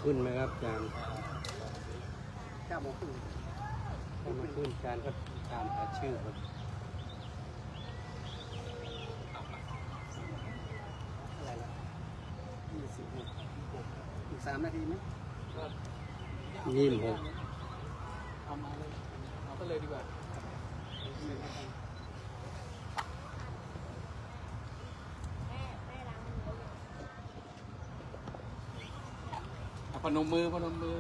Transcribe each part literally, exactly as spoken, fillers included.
ขึ้นไหมครับอาจารย์ เก้าโมงครึ่ง เก้าโมงครึ่ง อาจารย์ก็ตามหาชื่อครับ อะไรล่ะ ยี่สิบหก อีกสามนาทีไหม ยี่สิบหก เอามาเลย เอาก็เลยดีกว่า อ่ะ พนมมือ พนมมือ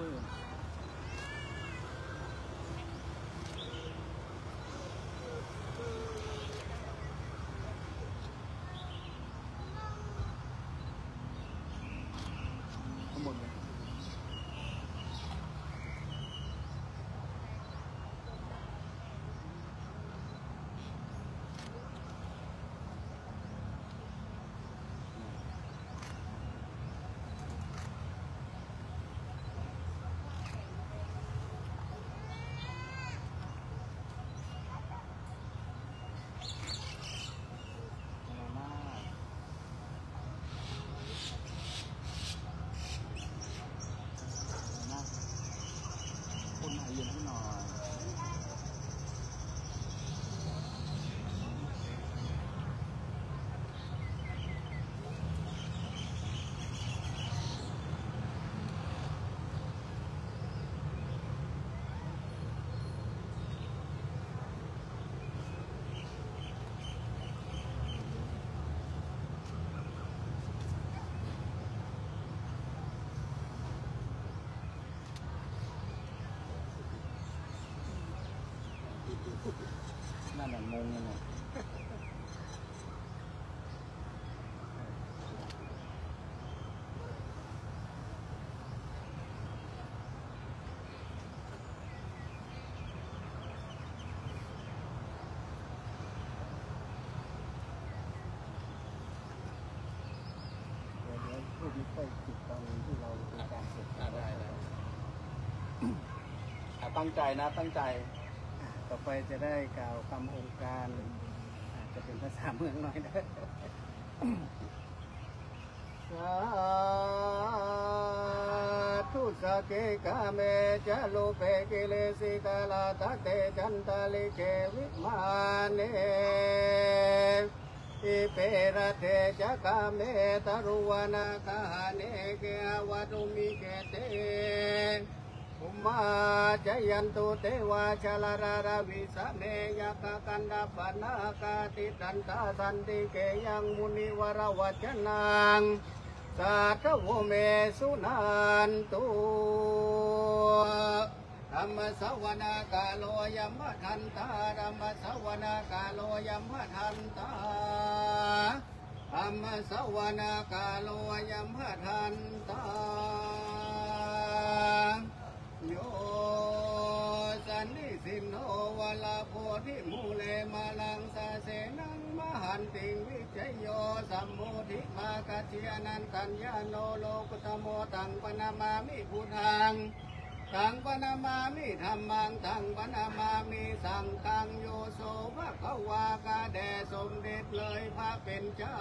ข้างบนเลย นั่นน่ะ งงกันน่ะ เดี๋ยว เดี๋ยวรูปนี้ค่อยติดตอนที่เราดูการเสร็จ อ่ะ ได้ ได้ อ่ะ ตั้งใจนะ ตั้งใจ อ่ะ ต่อไปจะได้กล่าวคำองค์การ อาจจะเป็นภาษาเมืองหน่อยนะ साधु सखे कामे च रूपे क्लेशिकालसत्ते चन्द्रलेखे विमाने दीपे रथे च ग्रामे तरुवनगहने गेहावरूढिक्षेत्रे भूमा जयन्तु देवा जलधरविषमे यक्षगन्धर्वनागादिसुरगन्धर्वसन्निभे यं मुनिवरवचनं साधवो मे शृणोतु। धम्मसवनकालो अयं भदन्ता। धम्मसवनकालो अयं भदन्ता। धम्मसवनकालो अयं भदन्ता। यो सन्निसिन्नो वरदो बोधिमूले मकरन्दश्यामलं दीप्तमनेकवर्णं विचयो सम्मोहयति मां कश्चिदन्यथा ज्ञानो लोकोत्तमो तं प्रणमामि बुद्धं। ตัง ปะนะมามิ ธัมมัง ตัง ปะนะมามิ สังฆัง โย โส ภะคะวา ข้าแต่สมเด็จเลยพระผู้เป็นเจ้า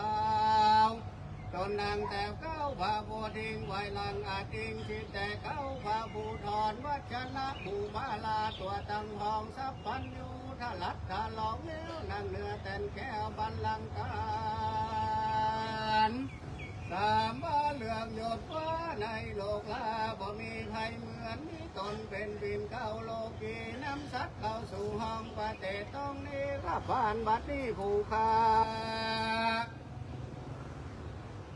ต้นตั้งแต่เก๊าพระผู้ทิ้งไว้หลังอาจอิง สิทธิ์แต่เก๊าพระผู้ถอน วัชชะนะผู้มาลา ตั๋วตังพอง สัพพัญญู ทะลัดถลอกแวว นั่งเหนือแต้นแก้วบัลลังก์การ สามารถเลือกยศฟ้าในโลกลา บ่มีใครเหมือน มีตนเป็นปิ่นเกล้าโลกี นำสัตว์เข้าสู่ห้องปฏิสนธิ นิพพานบัดนี้ผู้ข้า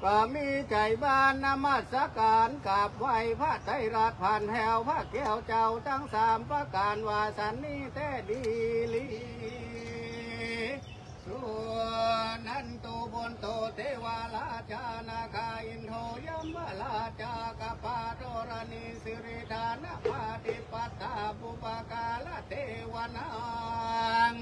ก็มีใจ๋บานนมัสการกราบไหว้พระไตรรัตน์ ผ่านแถวพระแก้วเจ้าตังสามประก๋าน ว่าสันนี้แต๊ดีหลี สุนันตุ ปุตโต เทวราชานาคา อินโด ยมราชา กัปปาธรณี สิริธานามาธิปัตตา ปุปปาการะเทวานัง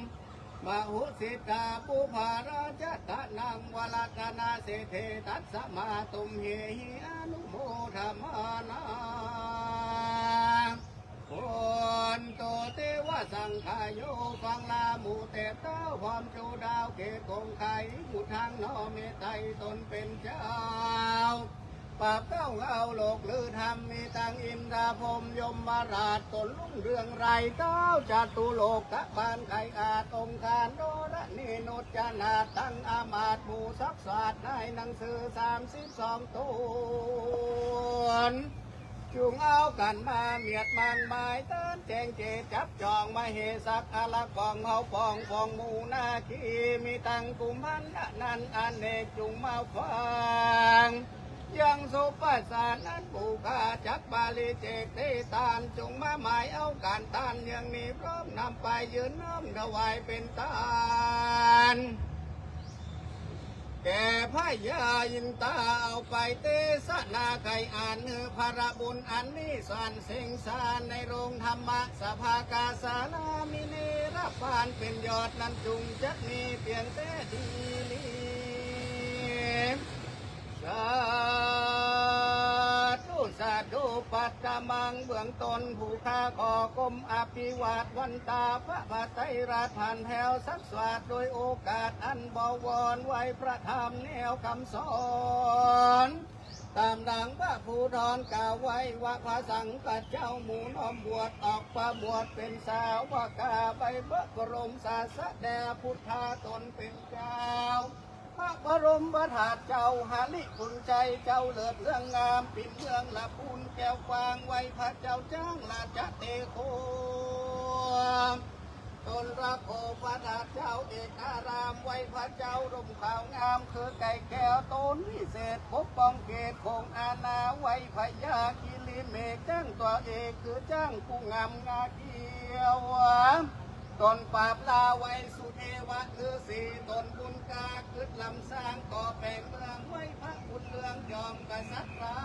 มะหุสิตา ปุปปาราชาตานัง วะรัตนะเศรษฐี ตัสมา ตุมเหหิ อนุโมทามานัง โหนตุ เตวะสังคาโย ฟังลาหมู่เทพเจ้า พร้อมจุฑาเขตคงไค พุทธัง น้อมเหตุใต้ตนเป็นเจ้า ปราบเก๊าเฮาโลกลือธรรม มีตังอินทร์พรหมยมราช ตนรุ่งเรืองไร้ เก๊าจตุโลกบาล ใคร่อาจองค์การ ธรณีนุจนาถ ตังอำมาตย์หมู่สักสาด ในหนังสือสามสิบสองต๋น จุ่งเอากั๋นมาเมียดมันหมายต้าน แจ้งเจตจับจ่อง มเหสักอารักษ์ ป๋องเฮาป๋อง ป๋องหมู่นาคี มีตังกุมพันธ์อนันต์อเนก จุ่งมาฟัง ยังสุภาษานั้น ผู้ข้าจักบริเจกเตตาน จุ่งมาหมายเอาก๋านต้าน เยื่องนี้พร้อมนำไป ยืนน้อมถวายเป๋นตาน แก่พญาอินตา เอาไปเตสนา ใค่อ่านหื้อพระบุญอันนี้สานเสงสาร ในโรงธรรมสภากาสาลา มีเนรปานเป๋นยอด นั้นจุ่งจักมีเปียงแต๊ดีลี สาธุ สาธุ ปัตตมัง เบื้องต้นผู้ข้าขอก้มอภิวาทวันตา พระบาทไตรรัตน์ผ่านแผ้วสักสวาท โดยโอกาสอันบวร ไหว้พระธรรมแนวกำสอน ต๋ามดังพระภูธรกล่าวไว้ว่า พระสังฆเจ้าหมู่น้อมบวช ออกผนวชเป๋นสาวกา ใบพระบรมศาสดาพุทธา ตนเป๋นเจ้า พระบรมธาตุเจ้าหริภุญชัย เจ้าเลิศเรื่องงาม ปิ่นเมืองละพูนแก้วกว้าง ไหว้พระเจ้าจ๊างราชเตโข ตนละโขพระธาตุเจ้าเอกอาราม ไหว้พระเจ้าร่มขาวงาม คือไก่แก้วตนวิเศษ ปกป้องเขตของอาณา ไหว้พญากิริเมข จ๊างตั๋วเอก คือจ๊างผู้งามงาเขียว ตนปราบลาไหว้สุเทวะฤๅษี ตนบุญกล้ากึ๊ดล้ำสร้างก่อแป๋งเมือง ไหว้พระบุญเรืองจอมกษัตรา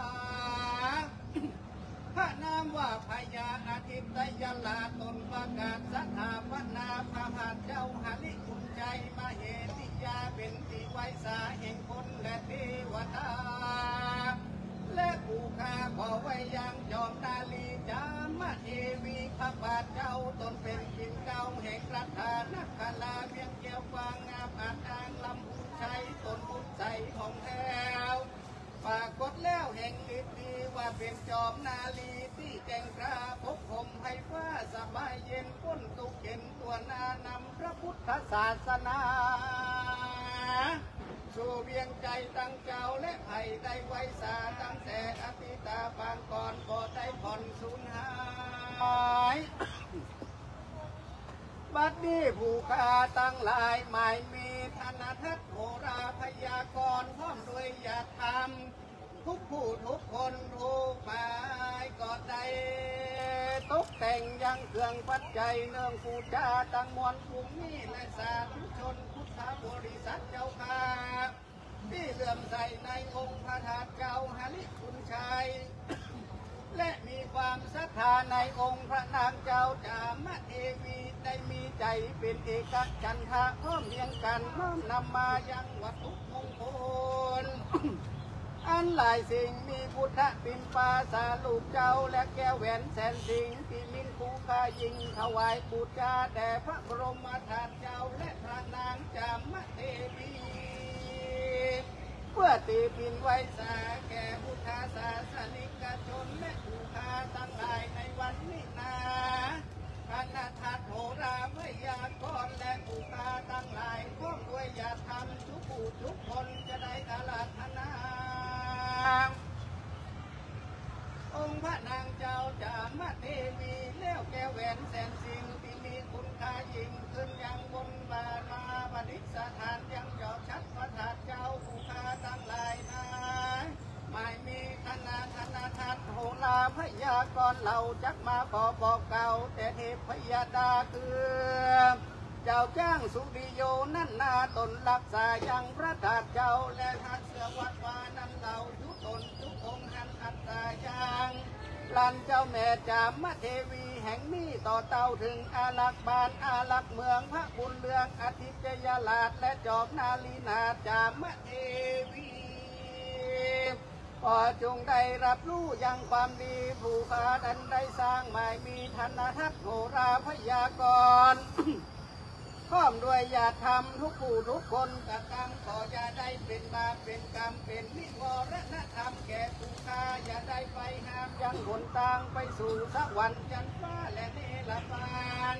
พระนามว่าพญาอาทิตยราช ตนประกาศสถาปนา พระบาทเจ้าหริภุญชัย มเหสียา เป๋นตี้ไหว้สาแห่งคนและเตวดา และผู้ข้าขอไหว้ยังจอมนารีจามเทวี พระบาทเจ้าตนเป๋นปิ่นเกล้าแห่งรัตนครา เวียงแก้วกว้างงามอาจอ้างลำพูนชัย ตนบุญใสผ่องแผ้ว ปรากฏแล้วแห่งฤทธิ์ดี ว่าเป๋นจอมนารีตี้แจ่งกล้า ปกห่มไพร่ฟ้าสบายเย็น ป๊นตุ๊กข์เข็ญตั๋วหน้านำพระพุทธศาสนา สู่เวียงจันทน์ตังเจ้าและไพร่ได้ไหว้สา ตั้งแต่อดีตปางก่อน บ่ได้ผ่อนสูญหาย บัดนี้ผู้ข้าตังหลาย หมายมีธนทัศน์โหราพยากรณ์ พร้อมด้วยญาติธรรม ทุกผู้ทุกคนทุกหมาย ก็ได้ตกแต่งยังเครื่องปัจจัย เนื่องปู๋จาตังมวลภูมิและสาธุชนพุทธบริษัทเจ้าข้า ตี้เลื่อมใสในองค์พระธาตุเจ้าหริภุญชัย และมีความศรัทธาในองค์พระนางเจ้าจามเทวี ได้มีใจ๋เป๋นเอกฉันทะ พร้อมเพรียงกั๋น น้อมนำมายังวัตถุมงคล อันหลายสิ่ง มีพุทธปิ่นปาสารูปเจ้า และแก้วแหวนแสนสิ่ง ตี้มิ่งคู่ค่ายิ่ง ถวายปู๋จาแด่พระบรมธาตุเจ้า และพระนางจามเทวี เพื่อตี้ปินไหว้สาแก่พุทธศาสนิกชน และผู้ข้าตังหลายในวันนี้นา ธนทัศน์โหราพยากรณ์ และผู้ข้าตังหลาย พร้อมด้วยญาติธรรมทุกผู้ทุกคน จะได้อาราธนา องค์พระนางเจ้าจามเทวี แล้วแก้วแหวนแสนสิ่ง ตี้มีคุณค่ายิ่ง ขึ้นยังบนบานมาประดิษฐาน ยังจอบชัดพระธาตุเจ้า ผู้ข้าตังหลายนา หมายมีธนทัศน์โหราพยากรณ์ เฮาจักมาขอบอกกล่าว แต่เทพยดาคือ เจ้าจ๊างสุริโยนั้นนา ตนรักษายังพระธาตุเจ้า และหากเชื่อวัดวานั้นเล่า ทุกตนทุกองค์หันอัตตายัง ลานเจ้าแม่จามเทวีแห่งนี้ ต่อเต้าเถิงอารักษ์บ้านอารักษ์เมือง พระบุญเรืองอทิตยราช และจอมนารีนาถจามเทวี ขอจงได้รับรู้ยังความดี ผู้ข้าอันได้สร้าง หมายมีธนทัศน์โหราพยากรณ์ พร้อมด้วยญาติธรรมทุกผู้ทุกคน กระทำก็อย่าได้เป๋นบาปเป๋นกรรม เป๋นนิวรณธรรมแก่ผู้ข้า อย่าได้ไปห้ามยังหนตางไปสู่สวรรค์ชั้นฟ้าและเนรพาน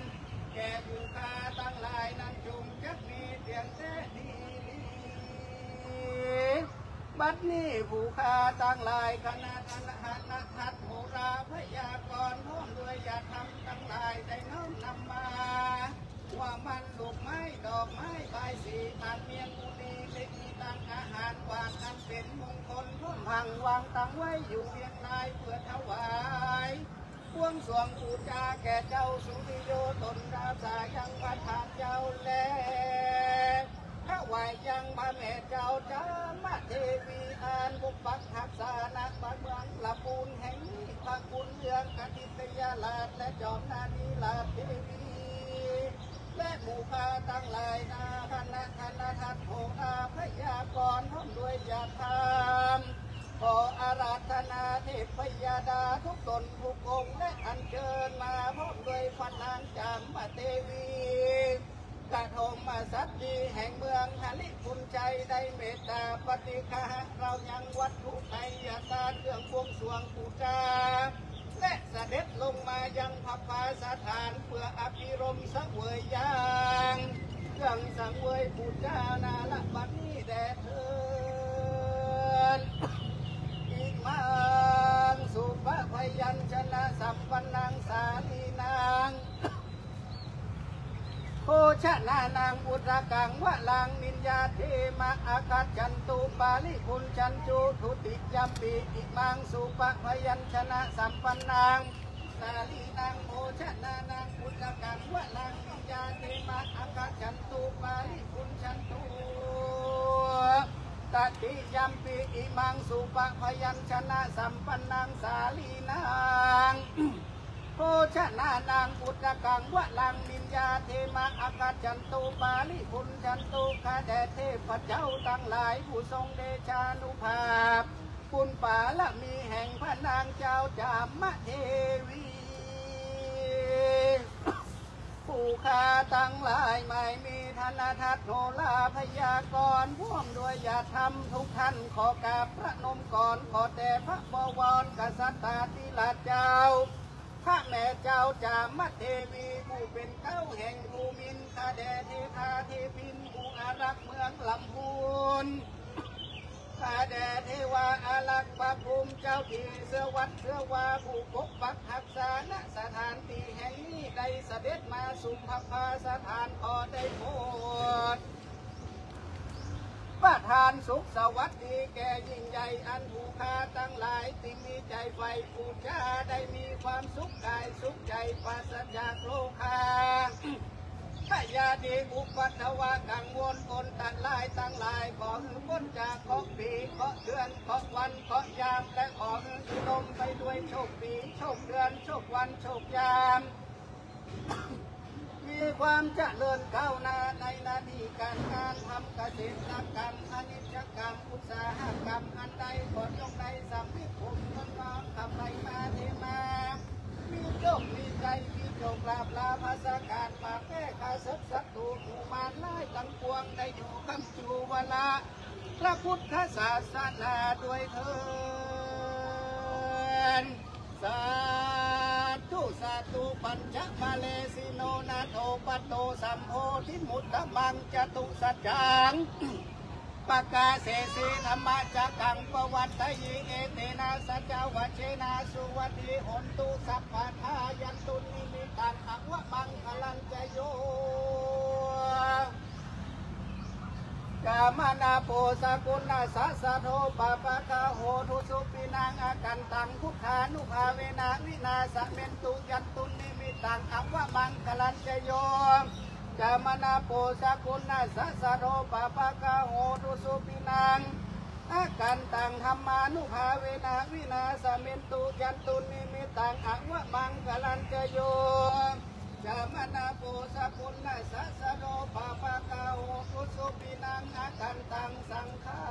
แก่ผู้ข้าตังหลายนั้นจงจักมีเตียงแต๊ดีหลี บัดนี้ผู้ข้าตังหลาย คณะ คณะ คณะทัดโหราพยากรณ์ พร้อมด้วยญาติธรรมตังหลาย ได้น้อมนำมา หัวมันลูกไม้ดอกไม้บายสี ปากเมียงอุดี และมีตังอาหารหวานอันเป๋นมงคล พร้อมพังวางตังไว้อยู่เรียงราย เปื้อถวาย บวงสรวงปู๋จาแก่เจ้าสุริโย ตนราชายังประธานเจ้าแล ถวายยังพระแม่เจ้าจามเทวี อันปกปักรักษา ณ พระเมืองละปูนแห่งนี้ พระคุณเรื่องอทิตยราช และจอมนารีราชเทวี และหมู่ข้าตังหลายนา คณะ คณะทัดโหราพยากรณ์ พร้อมด้วยญาติธรรม ขออาราธนาเทพยดาทุกตนทุกองค์ และอัญเชิญมาพร้อมด้วยพระนางจามเทวี กฐมสัตว์ดีแห่งเมืองหริภุญชัย ได้เมตตาปฏิฆะเรายังวัตถุไทยทาน เครื่องบวงสรวงปู๋จา และเสด็จลงมายังพระประสถาน เปื้ออภิรมย์เสวยยัง เครื่องสังเวยปู๋จา ณ บัดนี้แด่เทอญ อิมัง สุปพยัญชนะสัมปันนัง สาลีนัง โภชนานัง อุตกัง วรัง นิยยาเธมะ อาคัจฉันตุ ปาริภุญชันตุ ทุติยัมปิ อิมัง สุปพยัญชนะสัมปันนัง สาลีนัง โภชนานัง อุตกัง วรัง นิยยาเธมะ อาคัจฉันตุ ปาริภุญชันตุ ตติยัมปิ อิมัง สุปพยัญชนะสัมปันนัง สาลีนัง โภชนานัง อุตกัง วรัง นิยยาเธมะ อาคัจฉันตุ ปาริภุญชันตุ ข้าแต่เทพเจ้าตังหลาย ผู้ทรงเดชานุภาพ บุญบารมีแห่งพระนางเจ้าจามเทวี ผู้ข้าตังหลายหมายมีคณะทัดโหราพยากรณ์ พร้อมด้วยญาติธรรมทุกท่าน ขอกราบประนมกราน ขอแต่พระบวรกษัตริย์อธิราชเจ้า พระแม่เจ้าจามเทวี ผู้เป๋นเก๊าแห่งภูมินทร์ ข้าแต่เทพาเทพิน ผู้อารักษ์เมืองลำพูน ข้าแต่เทวาอารักษ์พระภูมิเจ้าตี้เสื้อวัดเสื้อวา ผู้ปกปักรักษา ณ สถานตี้แห่งนี้ ได้เสด็จมาสุมพระประสถาน ขอได้โปรดประทานสุขสวัสดีแก่ยิ่งใหญ่ อันผู้ข้าตังหลายตี้มีใจ๋ใฝ่ปู๋จา ได้มีความสุขกายสุขใจ๋ ปราศจากโรคา พยาธิอุปัทวะกังวลอันตรายตังหลาย ขอหื้อป๊นจากเคราะห์ปี๋ เคราะห์เดือน เคราะห์วัน เคราะห์ยาม และขอหื้ออุดมไปด้วยโชคปี๋ โชคเดือน โชควัน โชคยาม มีความเจริญก้าวหน้าในหน้าตี้ก๋านงาน ทำเกษตรกรรม พาณิชยกรรม อุตสาหกรรมอันใด ขอจงได้สำเร็จผล เงินทองไหลมาเทมา มีโชค มีชัย มีโชคลาภ ลาภสการ มาแก้ข้าศึกศัตรู หมู่มารร้ายตังปวง ได้อยู่ค้ำชูวาระพระพุทธศาสนาด้วยเทอญ สาธุ สาธุ ปัญจมาเลสิโน นาโถ ปัตโต สัมโพธิมุตตมัง จตุสัจจัง ปะกาเสสี ธัมมจักกัง ปวัตถะยี เอเตนะ สัจจวจเจนะ สุวัตถี โหนตุ สัพพะทา ยันตุ นิมิตตัง อวะมังคะลัญจะ โย จามะนะโป สะกุณะสะสะโท ปะปะกะโห ทุสุปินัง อาคันตัง พุทธานุภาเวนะ วินาสะเมนตุ ยันตุ นิมิตตัง อวะมังคะลัญจะ โย จามะนะโป สะกุณะสะสะโท ปะปะกะโห ทุสุปินัง อาคันตัง ธัมมานุภาเวนะ วินาสะเมนตุ ยันตุ นิมิตตัง อวะมังคะลัญจะ โย จามะนะโป สะกุณะสะสะโท ปะปะกะโห ทุสุปินัง อาคันตัง สังฆา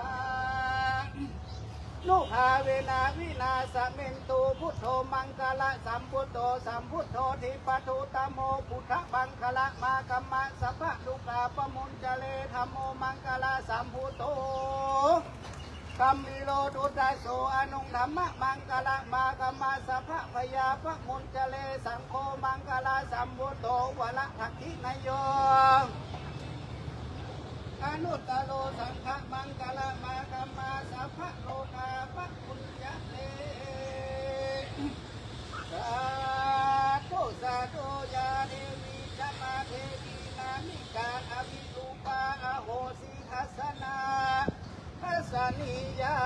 นุภาเวนะวินาศเมนตุ พุทโธมังคะละสัมพุทโธ สัมพุทโธทิปะทุตโม พุทธมังคะละมากัมมะ สัพพะทุกขาปะมุญจะเร ธัมโมมังคะละสัมพุทโธ ธัมมีโรทุตโส อนุงธัมมะมังคะละมากัมมะ สัพพะพยาปะมุญจะเร สังโฆมังคะละสัมพุทโธ วะระทักขิณโย อนุตตโรสังฆะมังคะละมากัมมะ สัพพะโรคาปะมุญจะเร สาธุ สาธุ ยาเดวี จามาเทวี นามิกา อภิรูปา อโหสิ ทัสสนา ทัสสนียา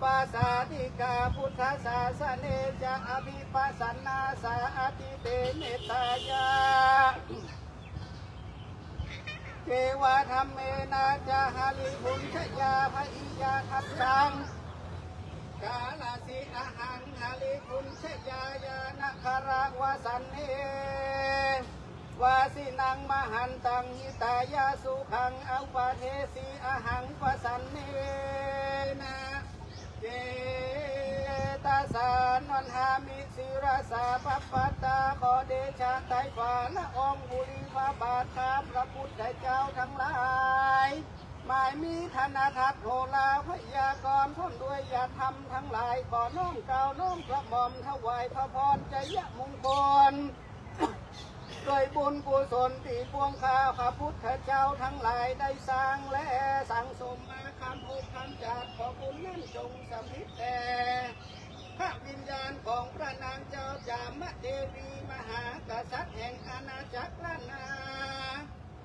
ปาสาดิกา พุทธศาสเน จะ อภิปัสสนา สา อติเต เมตตายา เทวา ธัมเมนะ จะ หริภุญชยา ภะหิยา ทัสสัง คาลาสิ อหัง หริภุญชยา ญาณคาระวะสันเน วาสินัง มหันตัง หิตายะ สุขัง อุปาเทสิ อหัง ปะสันเนนะ เจตสา นอนหามิ สิรสา ปัปปะตา ขอเดชะไตรฟ้าละอองธุลีพระบาทข้าพระพุทธเจ้าตังหลาย หมายมีธนทัศน์โหราพยากรณ์ พร้อมด้วยญาติธรรมตังหลาย ขอน้อมเกล้าน้อมกระหม่อมถวายพระพรชัยมงคล ด้วยบุญกุศลตี้ปวงข้าพระพุทธเจ้าตังหลายได้สร้างและสั่งสมมาข้ามภพข้ามชาติ ขอบุญนั้นจงสำเร็จแด่พระวิญญาณของพระนางเจ้าจามเทวี มหากษัตริย์แห่งอาณาจักรล้านนา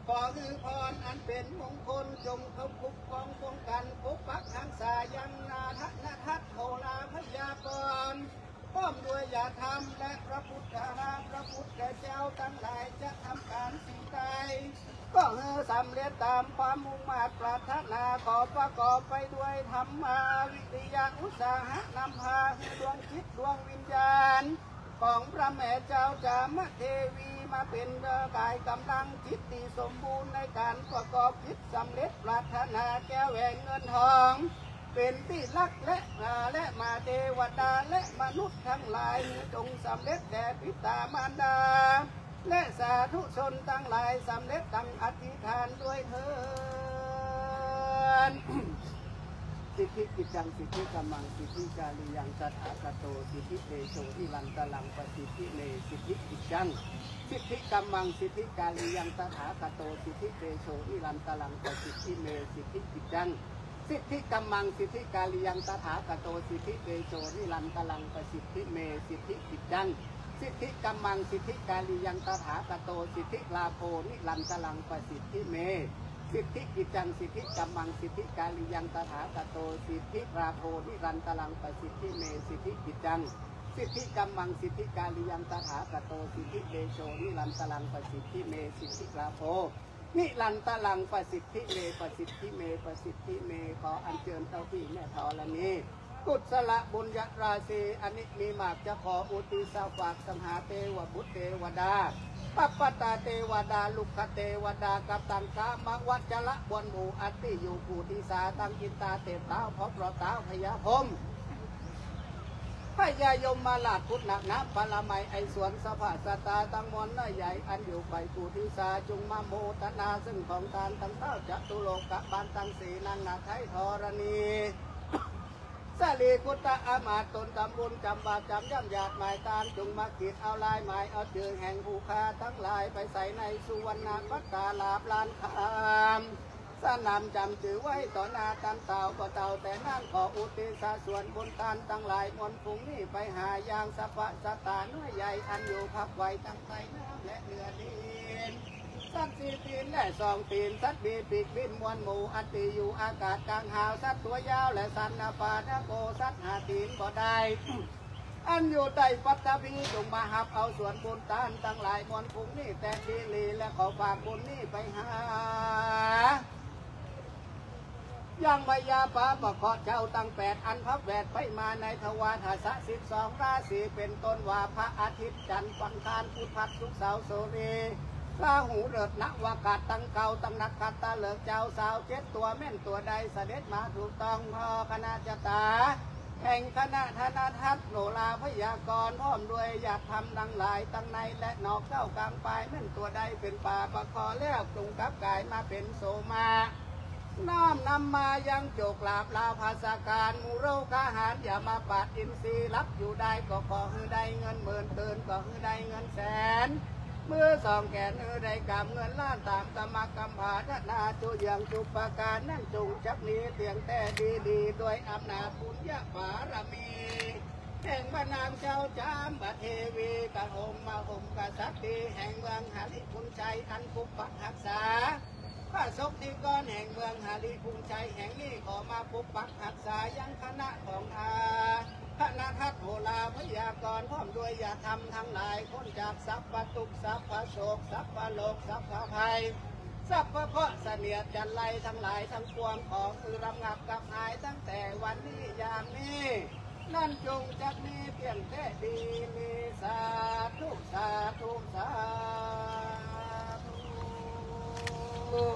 ขอหื้อพรอันเป็นมงคลจงเข้าคุ้มครองป้องกันปกปักรักษายังนาธนทัศน์โหราพยากรณ์ พร้อมด้วยญาติธรรมและพระพุทธา พระพุทธเจ้าตังหลายจะทำการสิ่งใด ก็หื้อสำเร็จตามความมุ่งมาดปรารถนา ขอประกอบไปด้วยธรรมา วิริยะ อุตสาหะ นำพาหื้อดวงจิตดวงวิญญาณ ของพระแม่เจ้าจามเทวีมาเป็นกายกำลังจิตตี้สมบูรณ์ในการประกอบกิจสำเร็จปรารถนาแก้วแหวนเงินทอง เป็นตี้รักและ อ่า และมาเทวดาและมนุษย์ตังหลายจงสำเร็จแด่ปิตามารดา และสาธุชนตังหลายสำเร็จดังอธิษฐานด้วยเทอญ สิทธิกิจจัง สิทธิกัมมัง สิทธิการิยัง ตถาคโต สิทธิเตโช นิรันตะรัง ประสิทธิเม สิทธิกิจจัง สิทธิกัมมัง สิทธิการิยัง ตถาคโต สิทธิเตโช นิรันตะรัง ประสิทธิเม สิทธิกิจจัง สิทธิกัมมัง สิทธิการิยัง ตถาคโต สิทธิเตโช นิรันตะรัง ประสิทธิเม สิทธิกิจจัง สิทธิกัมมัง สิทธิการิยัง ตถาคโต สิทธิลาโภ นิรันตะรัง ประสิทธิเม สิทธิกิจจัง สิทธิกัมมัง สิทธิการิยัง ตถาคโต สิทธิลาโภ นิรันตะรัง ประสิทธิเม สิทธิกิจจัง สิทธิกัมมัง สิทธิการิยัง ตถาคโต สิทธิเตโช นิรันตะรัง ประสิทธิเม สิทธิลาโภ นิรันตะรัง ประสิทธิเม ประสิทธิเม ประสิทธิเม ขออัญเจิญเต้าปี้แม่ธรณี กุศลบุญญาราศีอันนี้มีมากจะขออุทิศฝากสังหาเตวบุตรเตวดา ปัปปตาเตวดา ลุกขเตวดา กับตังกามวัจจระบนหมู่อันตี้อยู่ผู้ตี้สาตังอินตาเทพเต้าพบรอเต้าพญาพรหม พญายมราชพุทธนาปรมัยไอสวนสภาสตาตังมวลเนื้อใหญ่อันอยู่ไปผู้ตี้สาจุงมาโมทนาซึ่งของทานตังเต้าจตุโลกบาลตังสีนางนาไทยธรณี สารีกุตตะอามาตย์ตนทำบุญจำบาปจำย่ำหยาดหมายทาน จุงมาขีดเอาลายหมายเอาจื้อแห่งผู้ข้าตังหลายไปใส่ในสุวรรณภัตตาลาภล้านคำ สนามจำจื้อไว้ต่อหน้าตันเต่าก็เต่าแต่นั้นขออุทิศส่วนบุญทานตังหลายมวลฝูงนี้ไปหายังสรรพสัตตาน้อยใหญ่อันอยู่พักไว้ตังใต้น้ำและเหนือดิน สัตว์สี่ตีนและสองตีน สัตว์มีปีกบินมวลหมู่ อันตี้อยู่อากาศกลางหาว สัตว์ตัวยาวและสัตว์นภา นโก สัตว์ห้าตีนบ่ได้ อันอยู่ใต้ปัตตภี จงมาฮับเอาส่วนบุญทานตังหลายมวลฝูงนี้แต่ดีหลี และขอฝากบุญนี้ไปหา ยังพญาป๋าบ่าเคราะห์เจ้าตังแปดอันพับแวดไปมาในทวารหาสะสิบสองราศี เป็นต้นว่าพระอาทิตย์ จันทร์ อังคาร พุธ พฤหัส ศุกร์ เสาร์ สุริ ราหูเลิศนวกาศตังเก่าตังนักขัตตะฤกษ์เจ้าสาวเจ็ดตั๋วแม่นตั๋วใดเสด็จมาถูกต้องพอคณะจะต๋า แห่งคณะธนทัศน์โหราพยากรณ์ พร้อมด้วยญาติธรรมตังหลายตังในและนอกเก้ากลางปาย แม่นตั๋วใดเป๋นป่าปะคอแล้ว ปรุงกลับก๋ายมาเป๋นโสมะ น้อมนำมายังโจคลาภลาภาสการ หมู่โรคาหารยมบาตอินทรีย์ หลับอยู่ได้ก็ขอหื้อได้เงินหมื่น ตื่นก็หื้อได้เงินแสน มือสองแขนหื้อได้กำเงินล้าน ต๋ามกำมักกำผาถนาจุอย่างจุปการ นั้นจุ่งจักมีเตียงแต่ดีๆ ด้วยอำนาจบุญญาบารมี แห่งพระนางเจ้าจามเทวี กะโหมมาโหมกษัตริย์ดี แห่งเมืองหริภุญชัย อันปกปักฮักษา พระสกนิกรแห่งเมืองหริภุญชัยแห่งนี้ ขอมาปกปักฮักษายังคณะของข้า คณะทัศน์โหราพยากรณ์ พร้อมด้วยญาติธรรมตังหลาย พ้นจากสัพพะตุ๊กข์ สัพพะโศก สัพพะโรค สัพพะภัย สัพพะเคราะห์เสนียดจัญไรตังหลายตังปวง ขอหื้อระงับกลับหายตั้งแต่วันนี้ยามนี้ นั้นจุ่งจักมีเตียงแต่ดีๆ สาธุ สาธุ สาธุ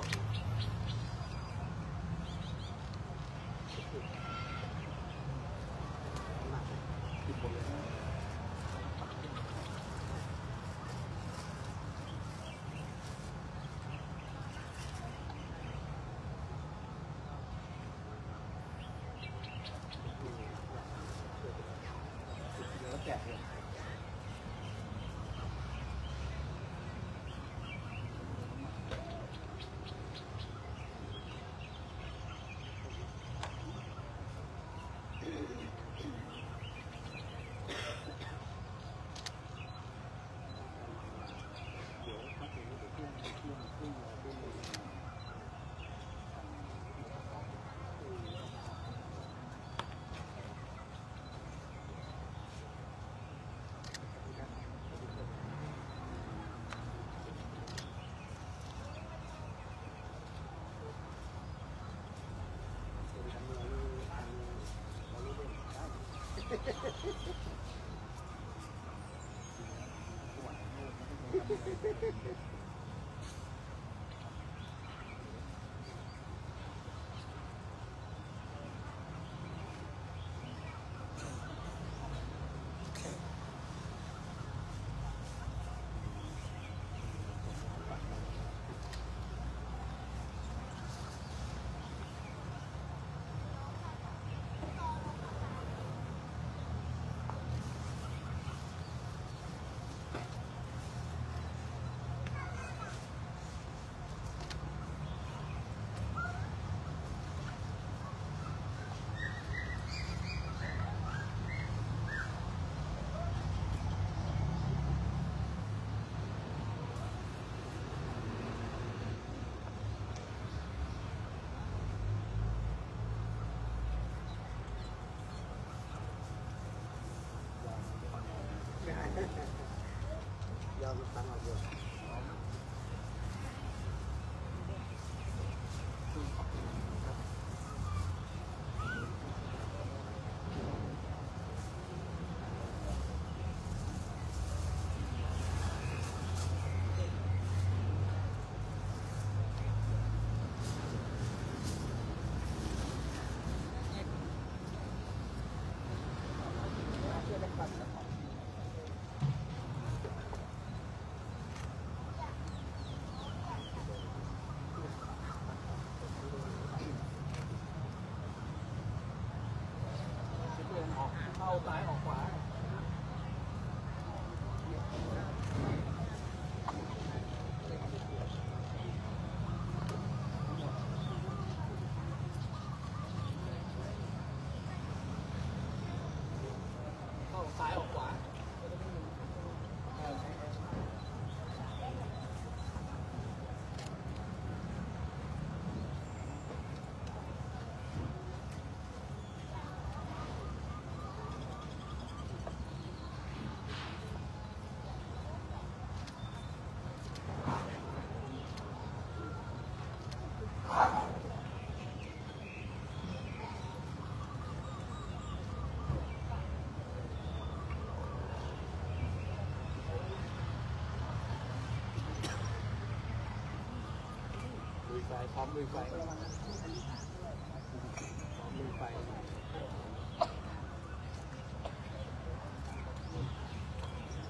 พร้อมลุยไฟ พร้อมลุยไฟ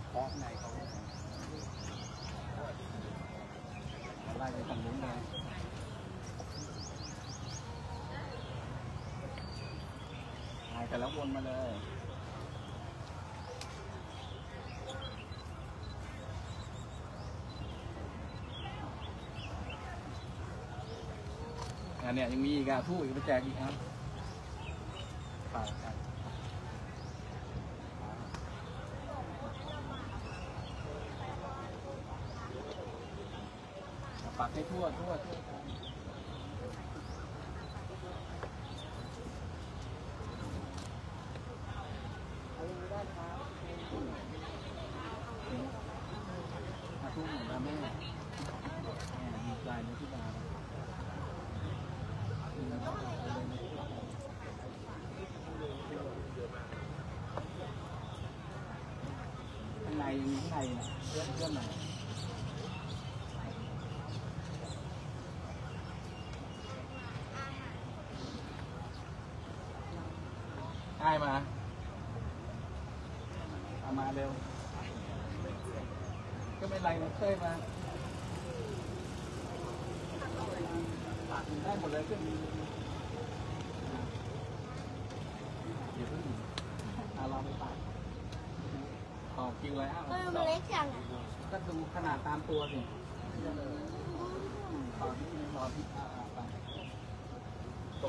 เคาะใน เคาะใน ไล่ไปฝั่งนู้นเลย ถ่ายเสร็จแล้ววนมาเลย อันเนี้ยยังมีอีกอะ ธูปอีก ไปแจกอีกครับ ไป ไป ปักให้ทั่ว ทั่ว ทั่ว มาทุ่มหน่อยนะแม่ แม่ดีใจนะที่มา ข้างในมีข้างในน่ะ เพื่อนๆ หน่อย อ้ายมา เอามาเร็ว ก็ไม่เป็นไรนะ ช่วยมา ได้หมดเลย เครื่องบิน อย่าเพิ่ง อ่ะ ลองไปตัด ต่อคิวเลย อ้าว เออ มันเล็กจังอะ ก็ดูขนาดตามตัวสิ ต่อนิดนึง ต่อนิด อ่ะ อ่ะ ไป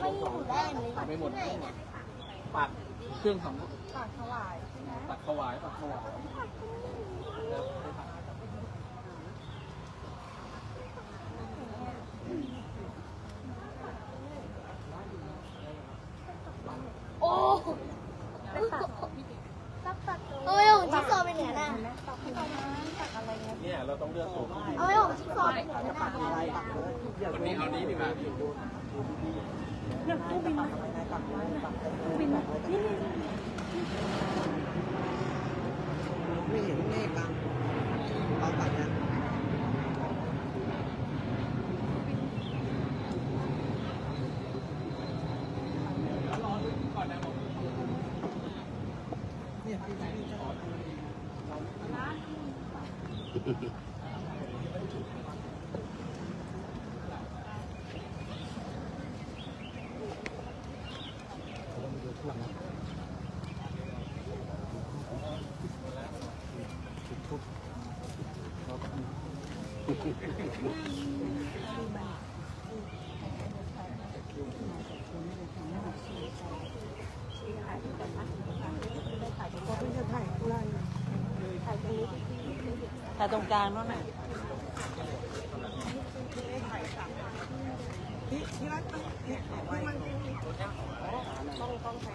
ไม่อยู่ได้เลย ตัดไปหมด ที่ไหนเนี่ย ปักเครื่องสอง ปักถวายใช่ไหม ปักถวาย ปักถวาย แล้วไปปัก โอ้ เฮ้ย ของจิ๊กซอว์ไปไหนน่ะ เนี่ย เราต้องเลือกตัวเครื่องบิน เฮ้ย ของจิ๊กซอว์ไปไหนน่ะ วันนี้เอานี้ดีกว่า ไม่เห็นเลขอ่ะ เอาบัตรนะ ถ่ายตรงกลางโน่นน่ะ ที่ ที่รัฐต้อง เนี่ย ต้อง ต้องใช้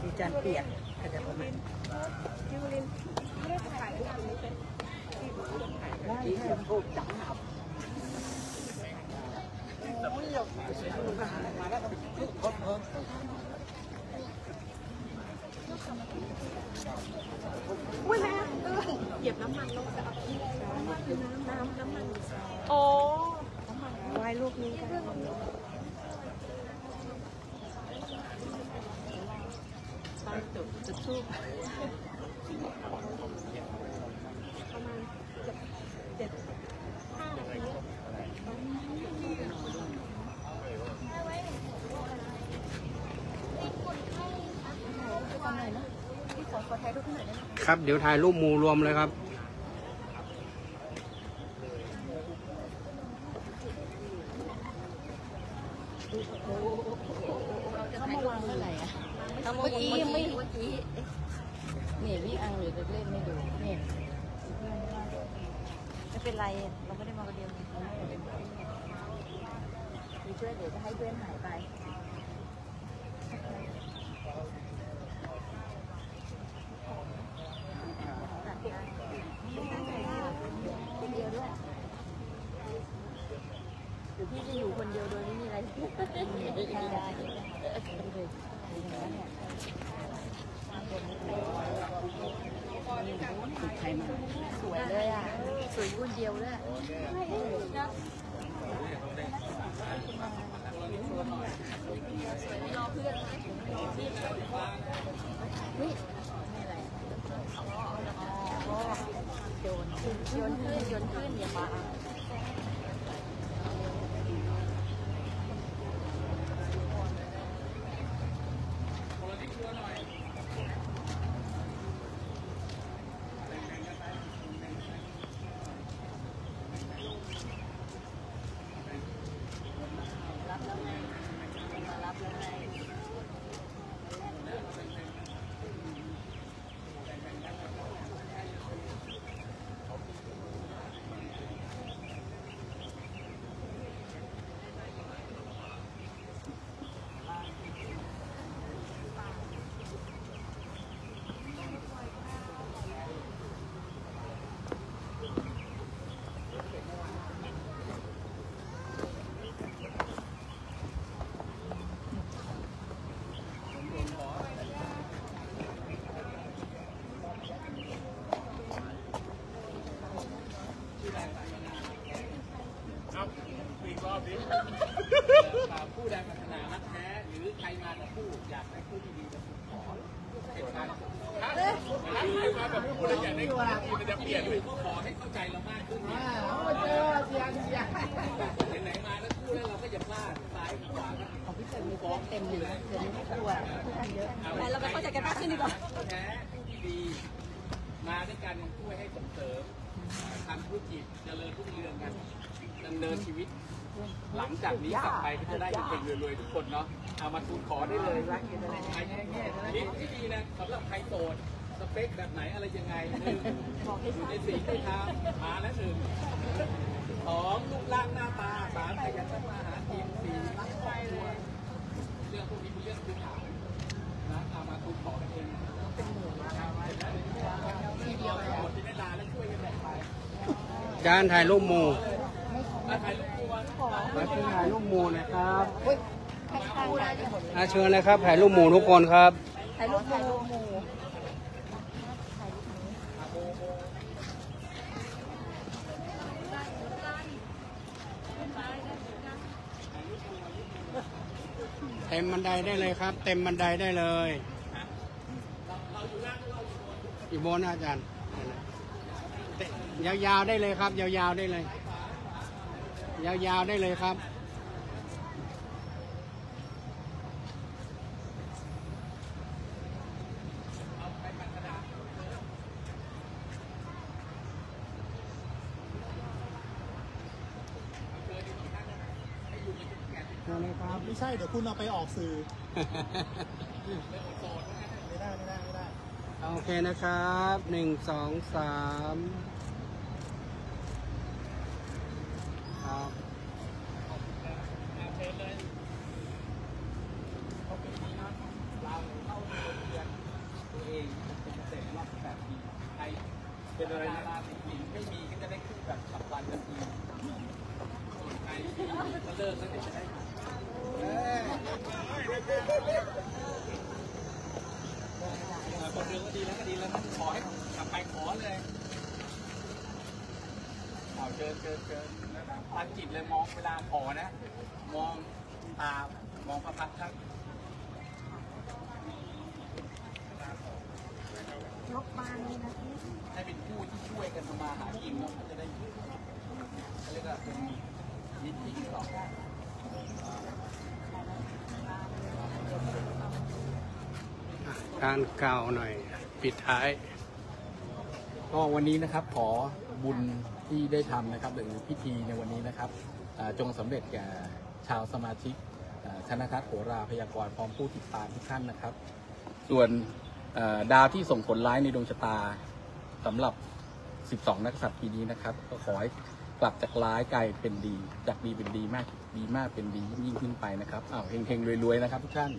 มีจานเปียก ก็จะประมาณ อุ๊ย แม่ เออ เหยียบน้ำมันลง จะเอาน้ำ น้ำ น้ำมัน อ๋อ น้ำมัน ไหว้รูปนี้กัน จุดธูป ประมาณเจ็ด เจ็ด ห้านาที ครับ เดี๋ยวถ่ายรูปหมู่รวมเลยครับ เขามาวางเมื่อไหร่อะ เขามา เมื่อกี้ เมื่อกี้ เมื่อกี้ นี่ มีอังอยู่ จะเล่นให้ดู นี่ ไม่เป็นไร เราไม่ได้มาคนเดียวนี่ มีเพื่อน เดี๋ยวจะให้เพื่อนหายไป คนเดียวด้วย หรือพี่จะอยู่คนเดียวโดยไม่มีอะไร สวยเลยอะ สวยคนเดียวด้วย โยนขึ้น โยนขึ้น โยนขึ้น อย่าปา เอาอีกรอบดิ ผู้ใดปรารถนารักแท้ หรือใครมากับคู่ อยากได้คู่ดีๆ จะขอ ถ้า ถ้าใครมากับคู่แล้วอยากได้คู่ดีๆ มันจะเปลี่ยนเลย ก็ขอให้เข้าใจเรามากขึ้น อ่า โอ้ เจอเสียง เสียง ไหนๆ มาแล้วคู่แล้วเราก็อย่าพลาด ซ้ายขวา ของพี่เต๋อมีเพื่อนเต็มเลยนะ เดี๋ยวนี้ไม่กลัว ไป เราไปเข้าใจกันมากขึ้นดีกว่า แท้ คู่ดีๆ มาด้วยกันช่วยให้ส่งเสริม ทำธุรกิจ เจริญรุ่งเรืองกัน ดำเนินชีวิต หลังจากนี้กลับไปก็จะได้เฮงๆ รวยๆ ทุกคนเนาะ เอามาทูลขอได้เลย ใครเนี่ย คิดให้ดีนะ สำหรับใครโสด สเปคแบบไหนอะไรยังไง หนึ่ง อยู่ในศีลในธรรม มาแล้วหนึ่ง สอง รูปร่างหน้าตา สาม ขยันทำมาหากิน สี่ รักครอบครัว เรื่องพวกนี้เป็นเรื่องพื้นฐานนะ เอามาทูลขอกันเอง ทีเดียวเลย หมดที่ได้ลาแล้วช่วยกันแบ่งไป อาจารย์ถ่ายรูปหมู่ มาถ่ายรูปหมู่ มาถ่ายรูปหมู่หน่อยครับ อ่ะ เชิญเลยครับ ถ่ายรูปหมู่ทุกคนครับ ถ่ายรูปหมู่ เต็มบันไดได้เลยครับ เต็มบันไดได้เลย อยู่บนนะอาจารย์ ยาวๆ ได้เลยครับ ยาวๆ ได้เลย ยาวๆ ได้เลยครับ เชิญเลยครับ ไม่ใช่ เดี๋ยวคุณเอาไปออกสื่อ ไม่ได้ ไม่ได้ ไม่ได้ โอเคนะครับ หนึ่ง สอง สาม ครับ เป็นอะไรนะ ราศีสิงห์ไม่มีก็จะได้คู่แบบฉับพลันทันที ส่วนใครที่เลิกแล้วเดี๋ยวจะได้ เออ คนเดียวก็ดีแล้ว ก็ดีแล้ว ขอให้กลับไปขอเลย เอา เชิญ เชิญ เชิญ ตั้งจิตเลย มองเวลาขอนะ มองตา มองพระพักตร์ท่าน ลบบานเลยนะพี่ ให้เป็นผู้ที่ช่วยกันทำมาหากินเนาะ จะได้ เขาเรียกว่าเป็นมิตรที่ดีต่อกัน อ่ะ การกล่าวหน่อย ปิดท้าย ก็วันนี้นะครับ ขอบุญที่ได้ทำนะครับ หรือพิธีในวันนี้นะครับ อ่า จงสำเร็จแก่ชาวสมาชิก อ่า ธนทัศน์โหราพยากรณ์ พร้อมผู้ติดตามทุกท่านนะครับ ส่วน เอ่อ ดาวที่ส่งผลร้ายในดวงชะตาสำหรับ สิบสองนักกษัตริย์ปีนี้นะครับ ก็ขอให้กลับจากร้ายกลายเป็นดี จากดีเป็นดีมาก ดีมากเป็นดียิ่งๆขึ้นไปนะครับ อ้าว เฮงๆรวยๆนะครับทุกท่าน